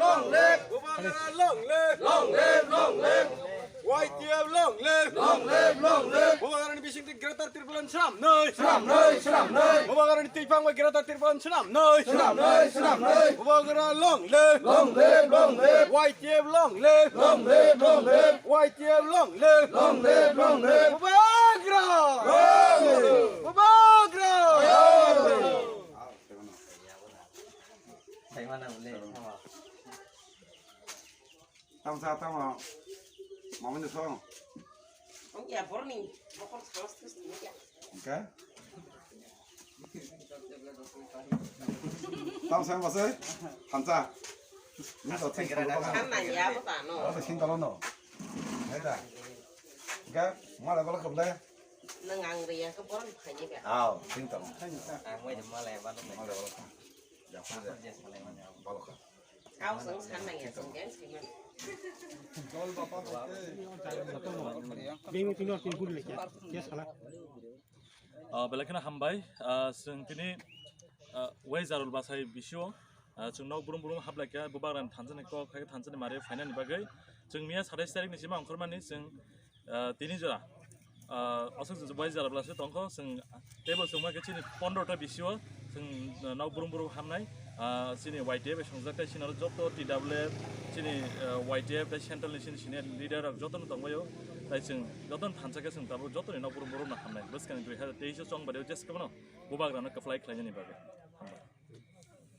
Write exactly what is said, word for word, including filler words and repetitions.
Long live! Bubagra long live! Long live, long live! Y T F long live! Long live, long live! Bubagrani bisingtwi Greater Tipraland swnamnai! Swnamnai, swnamnai! Bubagrani twi pangbai Greater Tipraland swnamnai! Swnamnai, swnamnai! Bubagra long live! Long live, long live! Y T F long live! Long live, long live! Y T F long live! Long live, long live! Bubagra! Long live! Bubagra! Long live! Saimana ule, sama. Tamo sa, tamo. Mama ni song. Ang ya borni, bokol salas terus ni ya. Oke. Tamo sa, masa? Hansa. Ini tuh, sing kalau Kan na ya, apa tano? Ada sing kalau no. Ada. Oke, malah kalau kemle. Nang ang ria ke borni khaji be. Aw, sing kalau. Ang mai de malai ba no. Malah kalau. Ya, apa dia? Malah kalau. Kau sung san nang ya, sung gen sing man. Bini tino tin guri lekya. Yes, hala. Ah, belai kheno hambai. Ah, chwng tini, ah, wai Jarul Bwsai bisio, ah, chwng nok brum brum hablai kha, Bubagrani thansa ni kok, hai thansa ni mari phainani bagwi. Chwng miya satais tarik ni sima ongkhormani chwng, ah, tini jora. Ah, aswk wai Jarul Bwsai tongkho, chwng teibo chwng ma khe chini pondro ta bisio, chwng, ah, nok brum brum hamnai, ah, chini Y T F bai songjak tei chini aro joto T W F, chini, ah, Y T F tei central ni chini senior leader rok jotono tongbaio. Tai chwng jotono thansa khe chwng tabuk jotoni nok brum brum no hamnai. Bwskang dui hazar teis o chong bade o jeske bono Bubagrano kwplai khlainani bagwi. Hambai.